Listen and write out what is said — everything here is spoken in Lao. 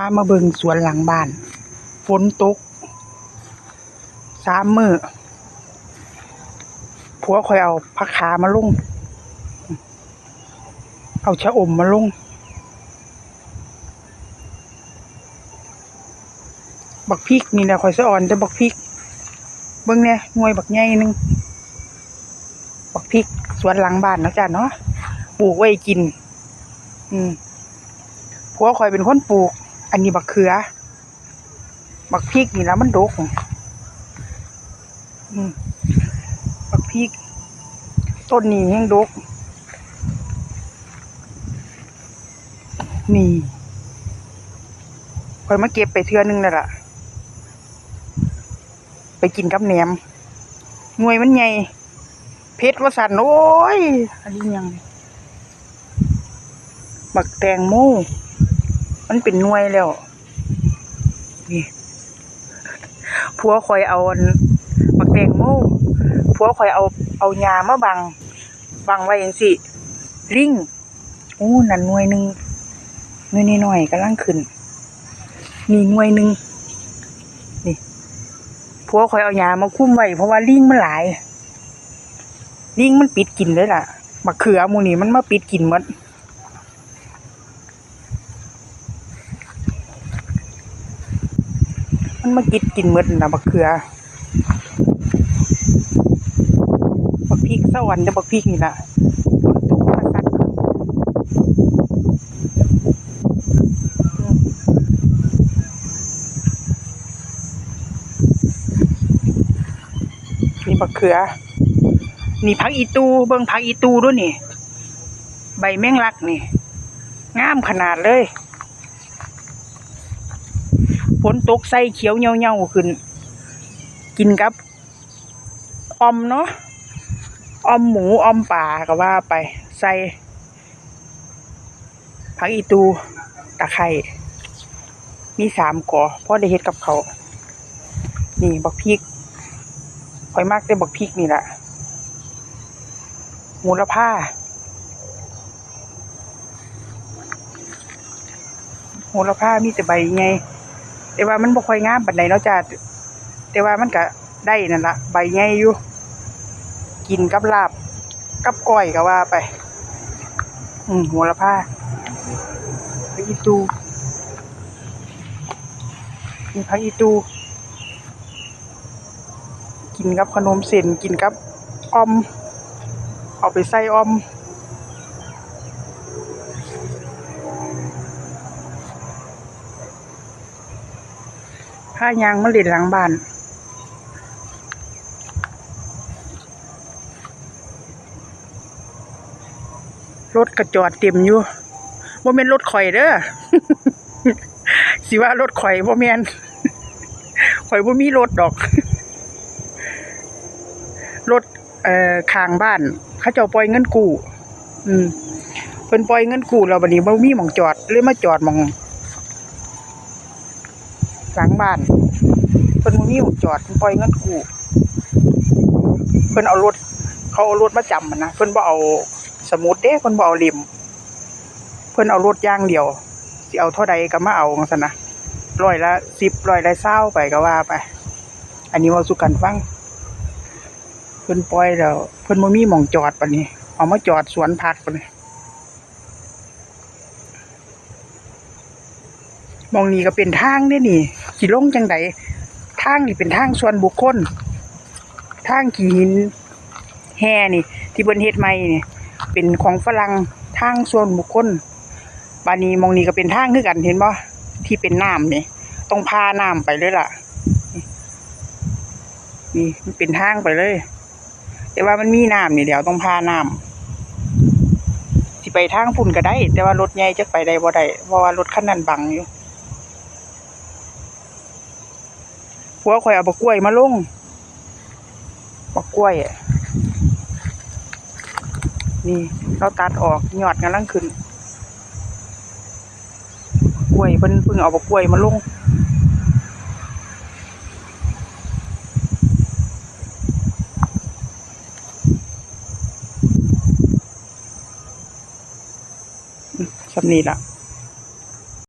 ພາມາເບິ່ງສວນຫຼັງບ້ານ. ຝົນຕົກສາມມື້ ຜົວຂ້ອຍເອົາຜັກຂາມາລົງ ເອົາຊະອົມມາລົງ. ບັກພິກນີ້ແຫຼະ ຂ້ອຍສະອອນແຕ່ບັກພິກ. ເບິ່ງແດ່ ໜ່ວຍບັກໃຫຍ່ໜຶ່ງ. ບັກພິກສວນຫຼັງບ້ານເນາະຈ້າເນາະ ປູກໄວ້ກິນ. ອືມ ຜົວຂ້ອຍເປັນຄົນປູກ. ອັນນີ້ບັກເຂືອ ບັກພິກນີ້ລະມັນດົກ. ອືມ ບັກພິກຕົ້ນນີ້ແຮງດົກ. ນີ້ ຂ້ອຍມາເກັບໄປເທື່ອໜຶ່ງແລ້ວລະ ໄປກິນກັບແໜມ. ໜ່ວຍມັນໃຫຍ່ ເຜັດວ່າຊັ້ນ. ໂອ້ຍ ອັນນີ້ຫຍັງ ບັກແຕງໂມ ມັນເປັນໜ່ວຍແລ້ວ. ນີ້ ຜົວຂ້ອຍເອົາອັນ ບັກແຕງໂມ ຜົວຂ້ອຍເອົາ ເອົາຫຍ້າມາບັງ ບັງໄວ້ຈັ່ງຊີ້ ລິງ. ໂອ້ ນັ້ນໜ່ວຍໜຶ່ງ ໜ່ວຍນ້ອຍໆກຳລັງຂຶ້ນ. ນີ້ໜ່ວຍໜຶ່ງ ນີ້ ຜົວຂ້ອຍເອົາຫຍ້າມາຄຸມໄວ້ ເພາະວ່າລິງມັນຫຼາຍ ລິງມັນປິດກິນເລີຍລະ. ບັກເຂືອໝູ່ນີ້ມັນມາປິດກິນໝົດ. ມັນມາກິດກິນໝົດຫັ້ນນະ ບັກເຂືອ ບັກພິກ. ສະອອນແຕ່ບັກພິກນີ້ລະ ຝົນຕົກມາສັດຂຶ້ນ. ນີ້ບັກເຂືອ ນີ້ຜັກອີ່ຕູ່ ເບິ່ງຜັກອີ່ຕູ່ດູນີ້ ໃບແມງລັກນີ້ ງາມຂະໜາດເລີຍ. ຝົນຕົກໃສ່ຂຽວເຫຍົ່າໆຂຶ້ນ ກິນກັບອ່ອມເນາະ ອ່ອມໝູ ອ່ອມປາກໍວ່າໄປ. ໃສ່ຜັກອີ່ຕູ່ ຕະໄຄ ມີສາມກໍ ພໍໄດ້ເຮັດກັບເຂົ້າ. ນີ້ບັກພິກ ຂ້ອຍມັກແຕ່ບັກພິກນີ້ລະ ໂຫລະພາ ໂຫລະພາມີແຕ່ໃບໃຫຍ່ ແຕ່ວ່າມັນບໍ່ຄ່ອຍງາມປານໃດເນາະຈ້າ ແຕ່ວ່າມັນກະໄດ້ນັ້ນລະ ໃບໃຫຍ່ຢູ່ ກິນກັບລາບ ກັບກ້ອຍກໍວ່າໄປ. ອືມ ໂຫລະພາ ຜັກອີ່ຕູ່ ມີຜັກອີ່ຕູ່ ກິນກັບຂະໜົມເສັ້ນ ກິນກັບອ່ອມ ເອົາໄປໃສ່ອ່ອມ. ພາຍ່າງມາຫຼິ້ນຫຼັງບ້ານ ລົດກະຈອດເຕັມຢູ່ ບໍ່ແມ່ນລົດຂ້ອຍເດີ້ ຊິວ່າລົດຂ້ອຍ ບໍ່ແມ່ນ ຂ້ອຍບໍ່ມີລົດດອກ ລົດ ເອີ ຂ້າງບ້ານ ເຂົາເຈົ້າປ່ອຍເງິນກູ້ ອືມ ເພິ່ນປ່ອຍເງິນກູ້ແລ້ວ ບັດນີ້ບໍ່ມີໝ່ອງຈອດ ເລີຍມາຈອດໝ່ອງ ຫຼັງບ້ານ ເພິ່ນບໍ່ມີໝ່ອງຈອດ ເພິ່ນປ່ອຍເງິນກູ້ ເພິ່ນເອົາລົດ ເຂົາເອົາລົດມາຈຳຫັ້ນນະ ເພິ່ນບໍ່ເອົາສະໝຸດເດ້ ເພິ່ນບໍ່ເອົາເຫຼັ້ມ ເພິ່ນເອົາລົດຢ່າງດຽວ ຊິເອົາເທົ່າໃດກໍມາເອົາ ຈັ່ງຊັ້ນນະ ຮ້ອຍລະສິບ ຮ້ອຍລະຊາວໄປກໍວ່າໄປ. ອັນນີ້ເວົ້າສູ່ກັນຟັງ ເພິ່ນປ່ອຍແລ້ວ ເພິ່ນບໍ່ມີໝ່ອງຈອດ ບັດນີ້ເອົາມາຈອດສວນຜັກ ບັດນີ້ ໝ່ອງນີ້ກໍເປັນທາງເດ້ນີ້ ຊິລົງຈັ່ງໃດ? ທາງນີ້ເປັນທາງສ່ວນບຸກຄົນ ທາງຂີ້ຫີນແຮ່ນີ້ ທີ່ເພິ່ນເຮັດໃໝ່ນີ້ ເປັນຂອງຝຣັ່ງ ທາງສ່ວນບຸກຄົນ. ບາດນີ້ໝ່ອງນີ້ກໍເປັນທາງຄືກັນ ເຫັນບໍ່? ທີ່ເປັນນ້ຳນີ້ ຕ້ອງຜ່ານ້ຳໄປເລີຍລະ ນີ້ ມັນເປັນທາງໄປເລີຍ. ແຕ່ວ່າມັນມີນ້ຳນີ້ແຫຼ້ວ ຕ້ອງຜ່ານ້ຳ ຊິໄປທາງພຸ້ນກໍໄດ້ ແຕ່ວ່າລົດໃຫຍ່ຈັກໄປໄດ້ບໍ່ໄດ້ ເພາະວ່າລົດຄັນນັ້ນບັງຢູ່. ຜົວຂ້ອຍເອົາບັກກ້ວຍມາລົງ ບັກກ້ວຍ ນີ້ ລາວຕັດອອກ ຍອດກຳລັງຂຶ້ນ. ກ້ວຍ ເພິ່ນເພິ່ງເອົາບັກກ້ວຍມາລົງ ສ່ຳນີ້ລະ.